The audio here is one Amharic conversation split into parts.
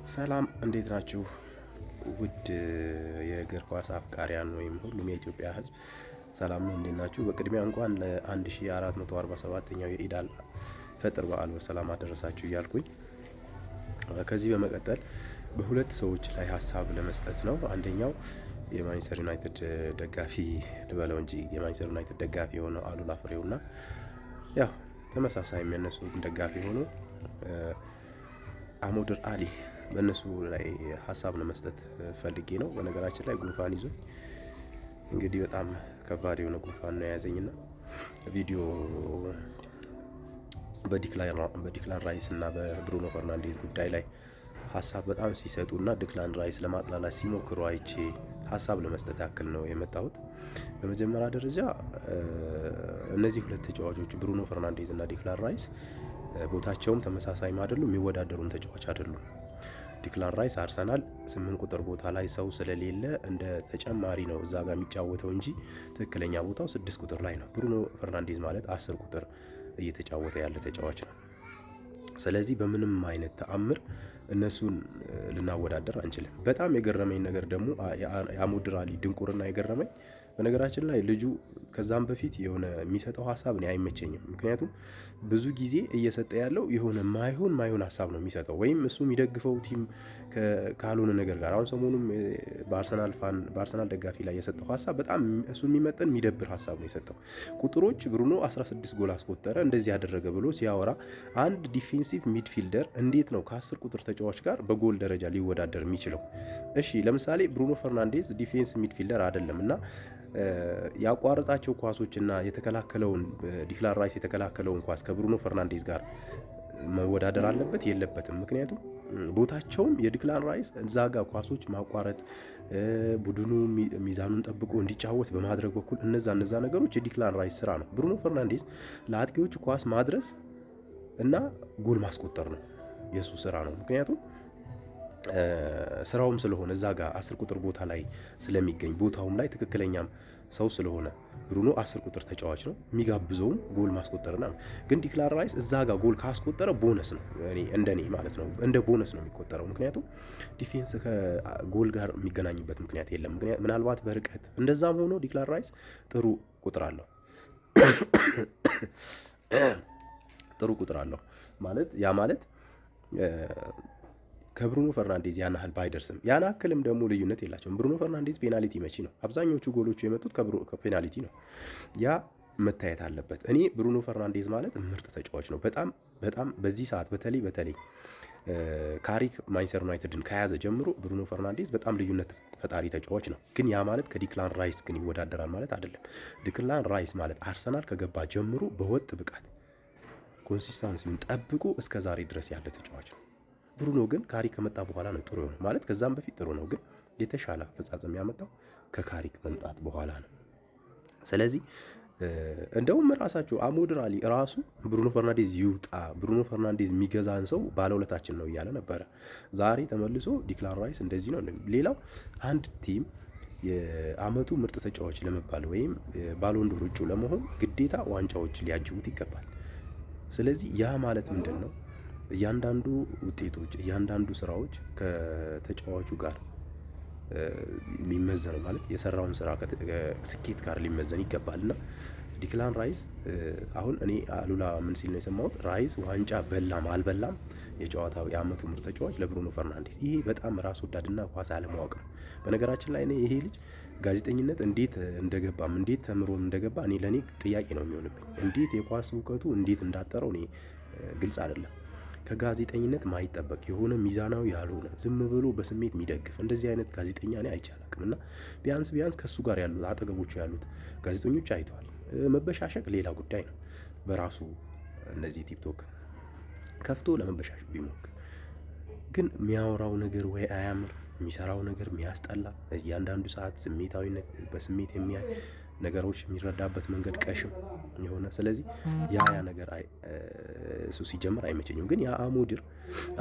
ሰላም እንዴት ናችሁ? ውድ የእግር ኳስ አፍቃሪያን ወይም ሁሉም የኢትዮጵያ ሕዝብ ሰላም ነው፣ እንዴት ናችሁ? በቅድሚያ እንኳን ለ1447ኛው የኢድ አል ፈጥር በዓል በሰላም አደረሳችሁ እያልኩኝ ከዚህ በመቀጠል በሁለት ሰዎች ላይ ሀሳብ ለመስጠት ነው። አንደኛው የማንቸስተር ዩናይትድ ደጋፊ ልበለው እንጂ የማንቸስተር ዩናይትድ ደጋፊ የሆነው አሉላ ፍሬውና ያው ተመሳሳይ የነሱ ደጋፊ ሆኖ አሞድር አሊ በእነሱ ላይ ሀሳብ ለመስጠት ፈልጌ ነው። በነገራችን ላይ ጉንፋን ይዞኝ እንግዲህ በጣም ከባድ የሆነ ጉንፋን ነው የያዘኝና ቪዲዮ በዲክላን ራይስ እና በብሩኖ ፈርናንዴዝ ጉዳይ ላይ ሀሳብ በጣም ሲሰጡና ዲክላን ራይስ ለማጥላላት ሲሞክሩ አይቼ ሀሳብ ለመስጠት ያክል ነው የመጣሁት። በመጀመሪያ ደረጃ እነዚህ ሁለት ተጫዋቾች ብሩኖ ፈርናንዴዝ እና ዲክላን ራይስ ቦታቸውም ተመሳሳይም አይደሉም፣ የሚወዳደሩም ተጫዋች አይደሉም። ዲክላን ራይስ አርሰናል 8 ቁጥር ቦታ ላይ ሰው ስለሌለ እንደ ተጨማሪ ነው እዛ ጋር የሚጫወተው እንጂ ትክክለኛ ቦታው 6 ቁጥር ላይ ነው። ብሩኖ ፈርናንዴዝ ማለት 10 ቁጥር እየተጫወተ ያለ ተጫዋች ነው። ስለዚህ በምንም አይነት ተአምር እነሱን ልናወዳደር አንችልም። በጣም የገረመኝ ነገር ደግሞ የአሞድር አሊ ድንቁርና የገረመኝ፣ በነገራችን ላይ ልጁ ከዛም በፊት የሆነ የሚሰጠው ሀሳብ እኔ አይመቸኝም። ምክንያቱም ብዙ ጊዜ እየሰጠ ያለው የሆነ ማይሆን ማይሆን ሀሳብ ነው የሚሰጠው ወይም እሱ የሚደግፈው team ካልሆነ ነገር ጋር። አሁን ሰሞኑም በአርሰናል fan በአርሰናል ደጋፊ ላይ የሰጠው ሀሳብ በጣም እሱ የሚመጠን የሚደብር ሀሳብ ነው የሰጠው። ቁጥሮች ብሩኖ 16 ጎል አስቆጠረ እንደዚህ ያደረገ ብሎ ሲያወራ አንድ defensive midfielder እንዴት ነው ከ10 ቁጥር ተጫዋች ጋር በጎል ደረጃ ሊወዳደር የሚችለው? እሺ፣ ለምሳሌ ብሩኖ ፈርናንዴዝ defense midfielder አይደለም እና ያቋረጣቸው ኳሶችና የተከላከለውን ዲክላን ራይስ የተከላከለውን ኳስ ከብሩኖ ፈርናንዴዝ ጋር መወዳደር አለበት የለበትም? ምክንያቱም ቦታቸውም የዲክላን ራይስ እዛ ጋር ኳሶች ማቋረጥ፣ ቡድኑ ሚዛኑን ጠብቆ እንዲጫወት በማድረግ በኩል እነዛ ነገሮች የዲክላን ራይስ ስራ ነው። ብሩኖ ፈርናንዴዝ ለአጥቂዎቹ ኳስ ማድረስ እና ጎል ማስቆጠር ነው የእሱ ስራ ነው። ምክንያቱም ስራውም ስለሆነ እዛ ጋር 10 ቁጥር ቦታ ላይ ስለሚገኝ ቦታውም ላይ ትክክለኛም ሰው ስለሆነ ብሩኖ 10 ቁጥር ተጫዋች ነው። የሚጋብዘውም ጎል ማስቆጠርና ግን ዲክላን ራይስ እዛ ጋር ጎል ካስቆጠረ ቦነስ ነው፣ እኔ እንደኔ ማለት ነው፣ እንደ ቦነስ ነው የሚቆጠረው። ምክንያቱም defense ከጎል ጋር የሚገናኝበት ምክንያት የለም። ምናልባት በርቀት እንደዛም ሆኖ ዲክላን ራይስ ጥሩ ቁጥር አለው፣ ጥሩ ቁጥር አለው ማለት ያ ማለት ከብሩኖ ፈርናንዴዝ ያን ያህል ባይደርስም ያን ያክልም ደግሞ ልዩነት የላቸውም። ብሩኖ ፈርናንዴዝ ፔናልቲ መቺ ነው። አብዛኞቹ ጎሎቹ የመጡት ከፔናልቲ ነው። ያ መታየት አለበት። እኔ ብሩኖ ፈርናንዴዝ ማለት ምርጥ ተጫዋች ነው። በጣም በጣም በዚህ ሰዓት በተለይ በተለይ ካሪክ ማንቸስተር ዩናይትድን ከያዘ ጀምሮ ብሩኖ ፈርናንዴዝ በጣም ልዩነት ፈጣሪ ተጫዋች ነው። ግን ያ ማለት ከዲክላን ራይስ ግን ይወዳደራል ማለት አይደለም። ዲክላን ራይስ ማለት አርሰናል ከገባ ጀምሮ በወጥ ብቃት consistency ውን ጠብቆ እስከ ዛሬ ድረስ ያለ ተጫዋች ነው። ብሩኖ ግን ካሪክ ከመጣ በኋላ ነው ጥሩ የሆነው። ማለት ከዛም በፊት ጥሩ ነው፣ ግን የተሻለ አፈጻጸም ያመጣው ከካሪክ መምጣት በኋላ ነው። ስለዚህ እንደውም ራሳቸው አሞድር አሊ ራሱ ብሩኖ ፈርናንዴዝ ይውጣ፣ ብሩኖ ፈርናንዴዝ የሚገዛን ሰው ባለውለታችን ነው እያለ ነበረ። ዛሬ ተመልሶ ዲክላን ራይስ እንደዚህ ነው። ሌላው አንድ team የአመቱ ምርጥ ተጫዋች ለመባል ወይም ባሎንዶር እጩ ለመሆን ግዴታ ዋንጫዎች ሊያጅቡት ይገባል። ስለዚህ ያ ማለት ምንድን ነው? እያንዳንዱ ውጤቶች፣ እያንዳንዱ ስራዎች ከተጫዋቹ ጋር የሚመዘነው ማለት የሰራውን ስራ ስኬት ጋር ሊመዘን ይገባል። እና ዲክላን ራይስ አሁን እኔ አሉላ ምን ሲል ነው የሰማሁት? ራይስ ዋንጫ በላም አልበላም የጨዋታው የአመቱ ምርጥ ተጫዋች ለብሩኖ ፈርናንዴስ። ይሄ በጣም ራስ ወዳድና ኳስ አለማወቅ ነው። በነገራችን ላይ እኔ ይሄ ልጅ ጋዜጠኝነት እንዴት እንደገባም እንዴት ተምሮም እንደገባ እኔ ለእኔ ጥያቄ ነው የሚሆንብኝ። እንዴት የኳስ እውቀቱ እንዴት እንዳጠረው እኔ ግልጽ አይደለም። ከጋዜጠኝነት ማይጠበቅ የሆነ ሚዛናዊ ያልሆነ ዝም ብሎ በስሜት የሚደግፍ እንደዚህ አይነት ጋዜጠኛ እኔ አይቼ አላውቅም። እና ቢያንስ ቢያንስ ከእሱ ጋር ያሉት አጠገቦቹ ያሉት ጋዜጠኞች አይተዋል። መበሻሸቅ ሌላ ጉዳይ ነው። በራሱ እነዚህ ቲክቶክ ከፍቶ ለመበሻሸቅ ቢሞክር ግን የሚያወራው ነገር ወይ አያምር፣ የሚሰራው ነገር የሚያስጠላ፣ እያንዳንዱ ሰዓት ስሜታዊነት በስሜት የሚያይ ነገሮች የሚረዳበት መንገድ ቀሽም የሆነ፣ ስለዚህ ያ ነገር እሱ ሲጀምር አይመቸኝም። ግን ያ አሞድር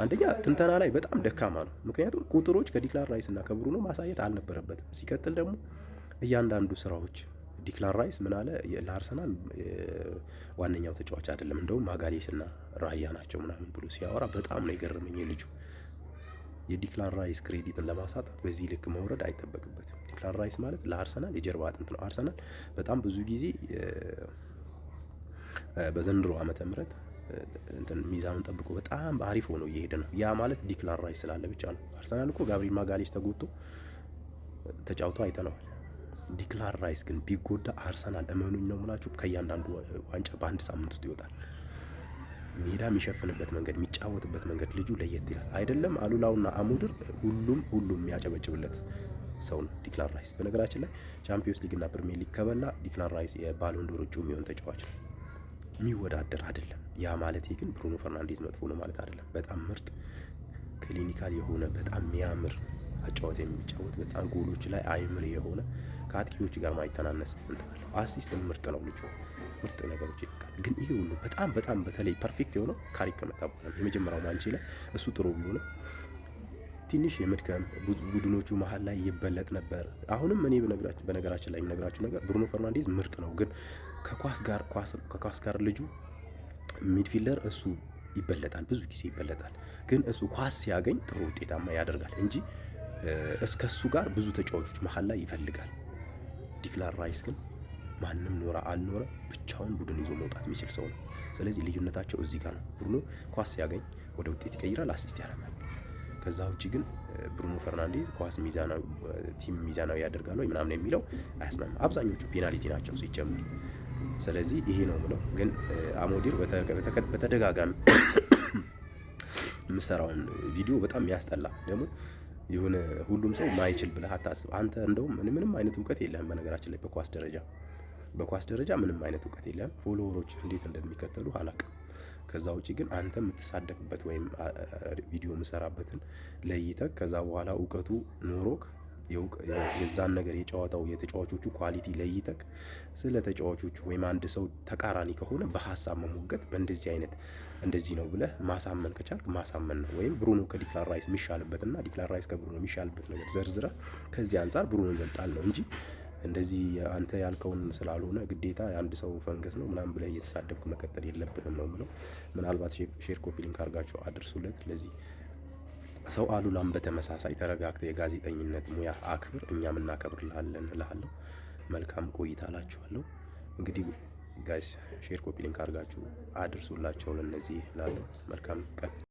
አንደኛ ትንተና ላይ በጣም ደካማ ነው። ምክንያቱም ቁጥሮች ከዲክላን ራይስ እና ከብሩኖ ማሳየት አልነበረበትም። ሲቀጥል ደግሞ እያንዳንዱ ስራዎች ዲክላን ራይስ ምን አለ፣ ለአርሰናል ዋነኛው ተጫዋች አይደለም፣ እንደውም ማጋሌስ እና ራያ ናቸው ምናምን ብሎ ሲያወራ በጣም ነው የገረመኝ ልጁ። የዲክላን ራይስ credit ን ለማሳጣት በዚህ ልክ መውረድ አይጠበቅበትም። ዲክላን ራይስ ማለት ለአርሰናል የጀርባ አጥንት ነው። አርሰናል በጣም ብዙ ጊዜ በዘንድሮ ዓመተ ምህረት እንትን ሚዛኑን ጠብቆ በጣም አሪፍ ሆኖ እየሄደ ነው። ያ ማለት ዲክላን ራይስ ስላለ ብቻ ነው። አርሰናል እኮ ጋብሪኤል ማጋሌስ ተጎድቶ ተጫውቶ አይተነዋል። ዲክላን ራይስ ግን ቢጎዳ አርሰናል እመኑኝ ነው የምላችሁ ከእያንዳንዱ ዋንጫ በአንድ ሳምንት ውስጥ ይወጣል። ሜዳ የሚሸፍንበት መንገድ፣ የሚጫወትበት መንገድ ልጁ ለየት ይላል። አይደለም አሉላውና አሙድር ሁሉም ሁሉም የሚያጨበጭብለት ሰው ነው ዲክላን ራይስ። በነገራችን ላይ ቻምፒዮንስ ሊግና ፕሪሚየር ሊግ ከበላ ዲክላን ራይስ የባሎንዶር እጩ የሚሆን ተጫዋች ነው፣ የሚወዳደር አይደለም። ያ ማለት ግን ብሩኖ ፈርናንዴዝ መጥፎ ነው ማለት አይደለም። በጣም ምርጥ clinical የሆነ፣ በጣም የሚያምር አጫወት የሚጫወት፣ በጣም ጎሎች ላይ አይምሬ የሆነ፣ ከአጥቂዎች ጋር ማይተናነስ እንትን አለው። Assist ምርጥ ነው ልጁ፣ ምርጥ ነገሮች ይልቃል። ግን ይሄ ሁሉ በጣም በጣም በተለይ perfect የሆነው ካሪክ ከመጣ በኋላ የመጀመሪያው ማንቼ ላይ እሱ ጥሩ ቢሆንም ትንሽ የመድከም ቡድኖቹ መሀል ላይ ይበለጥ ነበር። አሁንም እኔ በነገራችን ላይ የምነግራችሁ ነገር ብሩኖ ፈርናንዴዝ ምርጥ ነው፣ ግን ከኳስ ጋር ልጁ midfielder እሱ ይበለጣል፣ ብዙ ጊዜ ይበለጣል። ግን እሱ ኳስ ሲያገኝ ጥሩ ውጤታማ ያደርጋል እንጂ ከሱ ጋር ብዙ ተጫዋቾች መሀል ላይ ይፈልጋል። ዲክላን ራይስ ግን ማንም ኖረ አልኖረ ብቻውን ቡድን ይዞ መውጣት የሚችል ሰው ነው። ስለዚህ ልዩነታቸው እዚህ ጋር ነው። ብሩኖ ኳስ ሲያገኝ ወደ ውጤት ይቀይራል፣ assist ያደርጋል። ከዛ ውጭ ግን ብሩኖ ፈርናንዴዝ ኳስ ሚዛናዊ፣ team ሚዛናዊ ያደርጋል ወይ ምናምን የሚለው አያስማማም። አብዛኞቹ ፔናልቲ ናቸው ሲጀምር። ስለዚህ ይሄ ነው ምለው። ግን አሞዲር በተደጋጋሚ የምሰራውን ቪዲዮ በጣም ያስጠላ፣ ደግሞ የሆነ ሁሉም ሰው ማይችል ብለህ አታስብ። አንተ እንደውም ምንም አይነት እውቀት የለህም። በነገራችን ላይ በኳስ ደረጃ ምንም አይነት እውቀት የለህም። Follower ኦች እንዴት እንደሚከተሉ አላቅም። ከዛ ውጪ ግን አንተ የምትሳደብበት ወይም ቪዲዮ የምሰራበትን ለይተህ ከዛ በኋላ እውቀቱ ኖሮክ የዛን ነገር የጨዋታው የተጫዋቾቹ quality ለይተክ ስለ ተጫዋቾቹ ወይም አንድ ሰው ተቃራኒ ከሆነ በሀሳብ መሞገት፣ በእንደዚህ አይነት እንደዚህ ነው ብለህ ማሳመን ከቻልክ ማሳመን ነው። ወይም ብሩኖ ከዲክላን ራይስ የሚሻልበት እና ዲክላን ራይስ ከብሩኖ የሚሻልበት ነገር ዘርዝረህ ከዚህ አንጻር ብሩኖ ይበልጣል ነው እንጂ እንደዚህ አንተ ያልከውን ስላልሆነ ግዴታ የአንድ ሰው ፈንገስ ነው ምናምን ብለህ እየተሳደብክ መቀጠል የለብህም ነው ምለው። ምናልባት share፣ copy link አድርጋችሁ አድርሱለት ለዚህ ሰው። አሉላም በተመሳሳይ ተረጋግተህ የጋዜጠኝነት ሙያ አክብር፣ እኛም እናከብርልሃለን እልሃለሁ። መልካም ቆይታ እላችኋለሁ። እንግዲህ guys share፣ copy link አድርጋችሁ አድርሱላቸው ለእነዚህ እላለሁ። መልካም ቀን።